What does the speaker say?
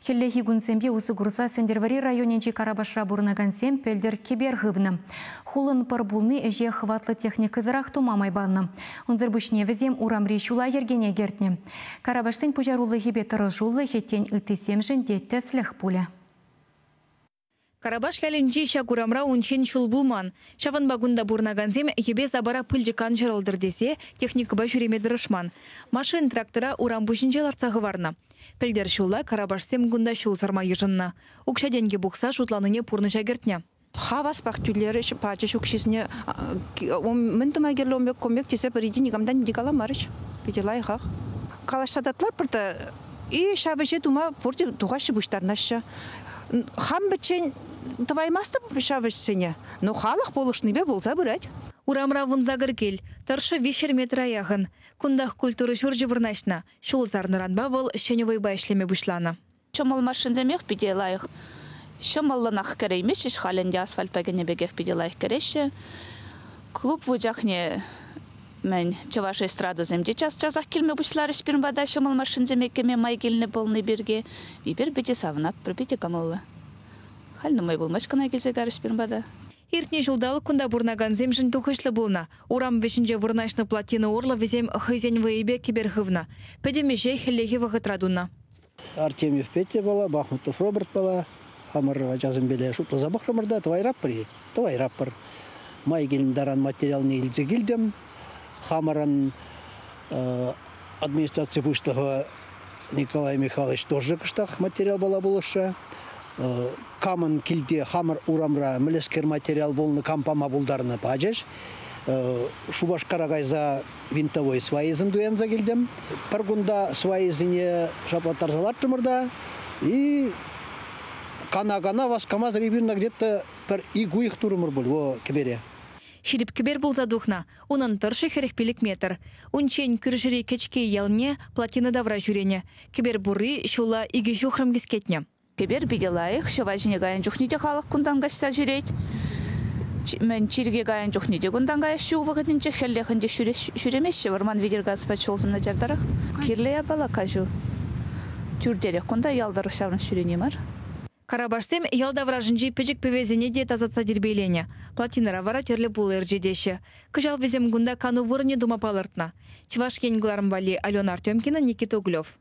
Хӗллехи кунсемпе усӑ курса Сӗнтӗрвӑрри районӗнчи Карапашра пурӑнакансем пӗлтӗр кӗпер хывнӑ. Хулӑн пӑр пулни ӗҫе хӑватлӑ техникӑсӑрах тума май панӑ. Унсӑр пуҫне вӗсем урамри ҫула йӗркене кӗртнӗ. Карапашсен пуҫарулӑхӗпе тӑрӑшулӑхӗ, тен, ыттисемшӗн те тӗслӗх пулӗ. Карапаш ялӗнчи ҫак урамра унччен ҫул пулман. Ҫавӑнпа кунта пурӑнакансем йӗпе-сапара пылчӑк ан ҫӑрӑлтӑр тесе техникӑпа ҫӳреме тӑрӑшман. Машин-трактора урам пуҫӗнче лартса хӑварнӑ. Пӗлтӗр ҫулла Карапашсем кунта ҫул сарма йышӑннӑ. Укҫа-тенкӗ пухса шутланине пурнӑҫа кӗртнӗ. Хаваспах тӳлерӗҫ, пачӗҫ укҫисене. Мӗн тума кирлӗ ун пек, кун пек тесе пӗри те никам та ним те каламарӗҫ. Питӗ лайӑхах. Калаҫса татлатпӑр та и ҫав ӗҫе тума пурте тухаҫҫӗ, пуҫтарӑнаҫҫӗ. Хам пӗччен тӑваймастӑп ҫав ӗҫсене, но халӑх пулӑшнипе пулса пырать. Урамра 18 кил, тӑршшӗ 300 метра яхӑн. Кунтах культура ҫурчӗ вырнаҫнӑ. Ҫул сарнӑранпа вӑл ҫӗнӗ вӑйпа ӗҫлеме пуҫланӑ. Ҫӑмӑл машинсемех питӗ лайӑх. Ҫӑмӑллӑнах кӗреймеҫҫӗ халь ӗнтӗ асфальтпа кӗнӗ пекех питӗ лайӑх кӗреҫҫӗ. Клуб вучахне мӗн чӑваш эстрадӑсем те час-часах килме пуҫларӗҫ пирӗн пата ҫӑмӑл машинсене кӗме май килнӗ пулни пирки. Эпир питӗ савӑнатпӑр, питӗ кӑмӑллӑ. Халь нумай пулмасть кӑна килсе карӗҫ пирӗн пата. Иртнӗ ҫулталӑк кунта пурӑнакансемшӗн тухӑҫлӑ пулнӑ. Урам вӗҫӗнче вырнаҫнӑ плотина урлӑ вӗсем хӑйсен вӑйӗпе кӗпер хывнӑ. Пӗтӗм ӗҫе хӗллехи вӑхӑтра тунӑ. Артемьев Петя пала, Бахмутов Роберт пала. Хамӑр ачасемпеле шутласа пӑхрӑмӑр та тӑвайраппӑр-и? Тӑвайраппӑр. Май килнӗ таран материалне илсе килтӗм. Хамӑрӑн администраци пуҫлӑхӗ Николай Михайлович тоже кӑштах материал пала пулӑшрӗ. Камӑн килте хамӑр урамра мӗнлескер материал пулнӑ, кам пама пултарнӑ пачӗҫ. Шупашкара кайса винтовой свайисем туянса килтӗм. Пӗр кунта свайисене шаплаттарса лартрӑмӑр та и кана-кана васкамасӑр эпир где-то пӗр ик уйӑх турӑмӑр пуль во кӗпере. Ҫирӗп кӗпер пулса тухнӑ. Унӑн тӑршшӗ 45 метр. Унччен кӳршӗри Кӗчкей ялне плотина тавра ҫӳренӗ. Кӗпер пурри ҫула 2 ҫухрӑм кӗскетнӗ. Кӗпер питӗ лайӑх, ҫӑва ҫине каян чухне те халӑх кунтан каҫса ҫӳрет. Мӗн чирке каян чухне те кунтан каяс ҫу вӑхӑтӗнче хӗлле хӑнче ҫӳремеҫҫӗ. Вӑрман витӗр каспа ҫулсем начартарах. Кирлӗ япала каҫу. Тӳртерех кунта ял тӑрӑх ҫаврӑнӑш ҫӳрени мар. Карапашсем ял таврашӗнчи пӗчӗк пӗвесене те тасатса тирпейленӗ. Плотинӑра вара тӗрлӗ пулӑ ӗрчетеҫҫӗ. Кӑҫал вӗсем кунта кану вырӑнӗ тума палӑртнӑ. Чӑваш Ен кӑларӑм валли Алена Артемкина, Никита Углев.